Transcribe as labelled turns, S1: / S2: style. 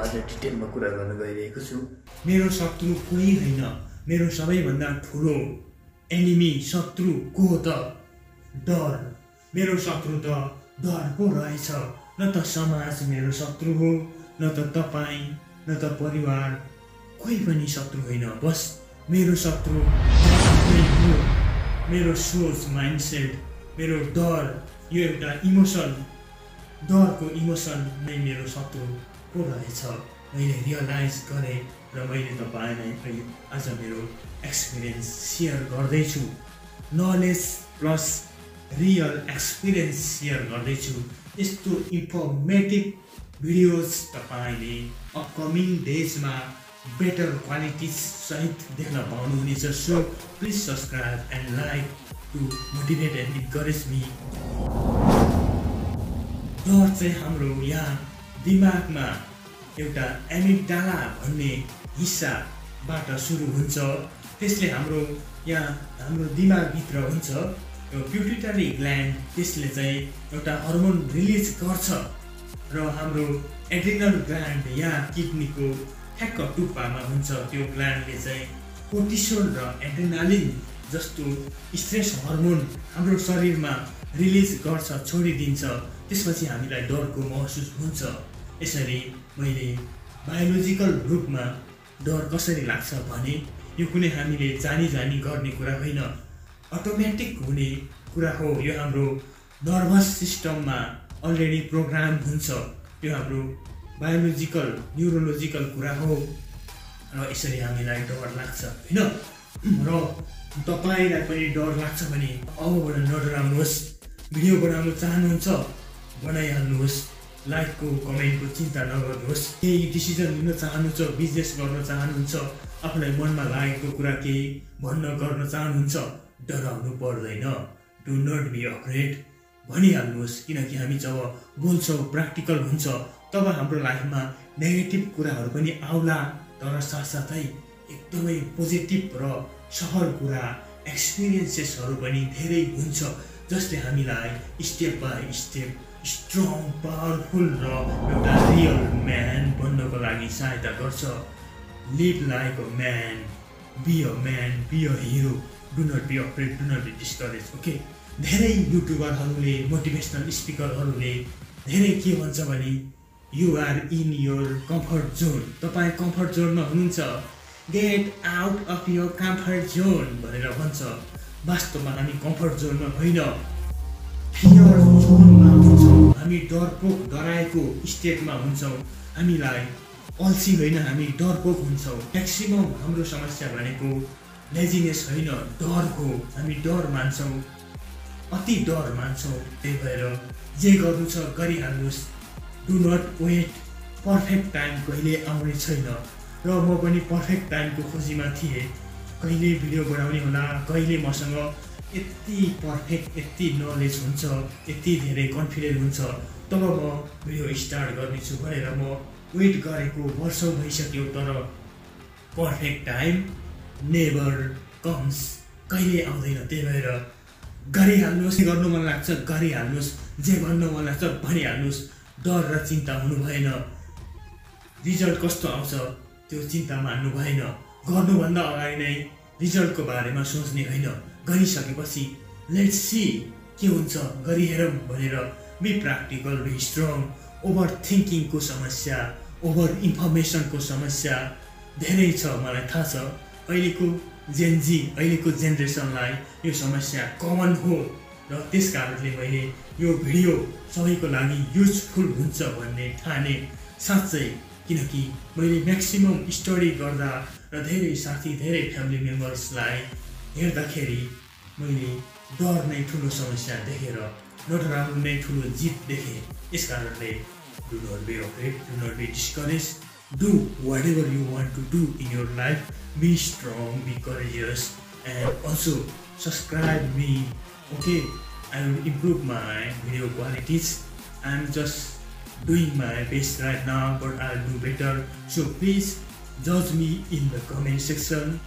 S1: आज डिटेलमा कुरा गर्न गइरहेको छु।
S2: मेरो शत्रु कोही होइन, मेरो सबैभन्दा ठुलो एनिमी शत्रु को हो त? डर। मेरो शत्रु त डर पो रहेछ। न त समाज मेरो शत्रु हो, न त तपाईँ, न त परिवार, कोही पनि शत्रु होइन। बस मेरो शत्रु हो, मेरो सोच, माइन्डसेट, मेरो डर। यो एउटा इमोसन, डरको इमोसन नै मेरो शत्रु पो रहेछ। मैले रियलाइज गरेँ र मैले तपाईँलाई आज मेरो एक्सपिरियन्स सेयर गर्दैछु। Knowledge plus real experience share गर्दैछु। यस्तो इन्फर्मेटिभ भिडियोज तपाईँले अपकमिङ डेजमा बेटर क्वालिटिज सहित देख्न पाउनुहुनेछ। So please subscribe and like to motivate and encourage me. डर चाहिँ हाम्रो यहाँ दिमागमा एउटा एमिगडाला भन्ने हिस्साबाट सुरु हुन्छ। त्यसले हाम्रो दिमागभित्र हुन्छ पिट्युटरी ग्ल्यान्ड, त्यसले चाहिँ एउटा हर्मोन रिलिज गर्छ र हाम्रो एड्रिनल ग्ल्यान्ड यहाँ किडनीको ठ्याक्क टुप्पामा हुन्छ। त्यो ग्ल्यान्डले चाहिँ कोर्टिसोल र एड्रिनालिन जस्तो स्ट्रेस हर्मोन हाम्रो शरीरमा रिलिज गर्छ, छोडिदिन्छ। त्यसपछि हामीलाई डरको महसुस हुन्छ। यसरी मैले बायोलोजिकल रूपमा डर कसरी लाग्छ भने यो कुनै हामीले जानी गर्ने कुरा होइन, अटोमेटिक हुने कुरा हो। यो हाम्रो नर्भस सिस्टममा अलरेडी प्रोग्राम हुन्छ। यो हाम्रो बायोलोजिकल न्युरोलोजिकल कुरा हो र यसरी हामीलाई डर लाग्छ होइन। र तपाईँलाई पनि डर लाग्छ भने अबबाट नडराउनुहोस्। भिडियो बनाउन चाहनुहुन्छ बनाइहाल्नुहोस्। लाइकको कमेन्टको चिन्ता नगर्नुहोस्। केही डिसिजन लिन चाहनुहुन्छ, बिजनेस गर्न चाहनुहुन्छ, आफूलाई मनमा लागेको कुरा केही गर्न चाहनुहुन्छ, डराउनु पर्दैन। डु नट बी अफ्रेड भनिहाल्नुहोस्। किनकि हामी जब बोल्छौँ, प्र्याक्टिकल हुन्छ, तब हाम्रो लाइफमा नेगेटिभ कुराहरू पनि आउला, तर साथसाथै एकदमै पोजिटिभ र सफल कुरा, एक्सपिरियन्सेसहरू पनि धेरै हुन्छ, जसले हामीलाई step by step strong, powerful र एउटा रियल म्यान बन्नको लागि सहायता गर्छ। Live like a man, be a man, be a hero. Do not be afraid, do not be discourage. Okay, धेरै युट्युबरहरूले, मोटिभेसनल स्पिकरहरूले धेरै के भन्छ भने you are in your comfort zone. तपाईँ कम्फर्ट जोनमा हुनुहुन्छ, get out of your comfort zone भनेर भन्छ। वास्तवमा हामी कम्फर्ट जोनमा होइन, फियर जोनमा हुन्छौँ। हामी डरपोक, डराएको स्टेटमा हुन्छौँ। हामीलाई अल्छी होइन, हामी डरपोक हुन्छौँ। म्याक्सिमम हाम्रो समस्या भनेको लेजिनेस होइन, डर हो। हामी डर मान्छौँ, अति डर मान्छौँ। त्यही भएर जे गर्नु छ गरिहाल्नुहोस्। Do not wait. Perfect time कहिले आउने छैन र म पनि पर्फेक्ट टाइमको खोजीमा थिएँ। कहिले भिडियो बनाउने होला, कहिले मसँग यति पर्फेक्ट, यति नलेज हुन्छ, यति धेरै कन्फिडेन्ट हुन्छ, तब म भिडियो स्टार्ट गर्नेछु भनेर म वेट गरेको वर्षौँ भइसक्यो। तर पर्फेक्ट टाइम नेभर कम्स, कहिले आउँदैन। त्यही भएर गरिहाल्नुहोस्। गर्नु मन लाग्छ गरिहाल्नुहोस्, जे भन्नु मन लाग्छ भनिहाल्नुहोस्। डर र चिन्ता हुनु भएन। रिजल्ट कस्तो आउँछ त्यो चिन्ता मान्नु भएन। गर्नुभन्दा अगाडि नै रिजल्टको बारेमा सोच्ने होइन, गरिसकेपछि लेट्स सी के हुन्छ, गरिहेरौँ भनेर be practical, be strong. Over थिङ्किङको समस्या, ओभर इन्फर्मेसनको समस्या धेरै छ, मलाई थाहा छ। अहिलेको जेनजी, अहिलेको जेनेरेसनलाई यो समस्या कमन हो र त्यस कारणले मैले यो भिडियो सबैको लागि युजफुल हुन्छ भन्ने ठाने। साँच्चै, किनकि मैले म्याक्सिमम स्टडी गर्दा र धेरै साथी, धेरै फ्यामिली मेम्बर्सलाई हेर्दाखेरि मैले डर नै ठुलो समस्या देखेर नडराउनु नै ठुलो जित देखेँ। यस कारणले do not be afraid, do not be discourage, do whatever you want to do in your life. Be strong, be courageous, and also subscribe me. Okay, I will improve my video qualities. I'm just doing my best right now, but I'll do better. So please judge me in the comment section.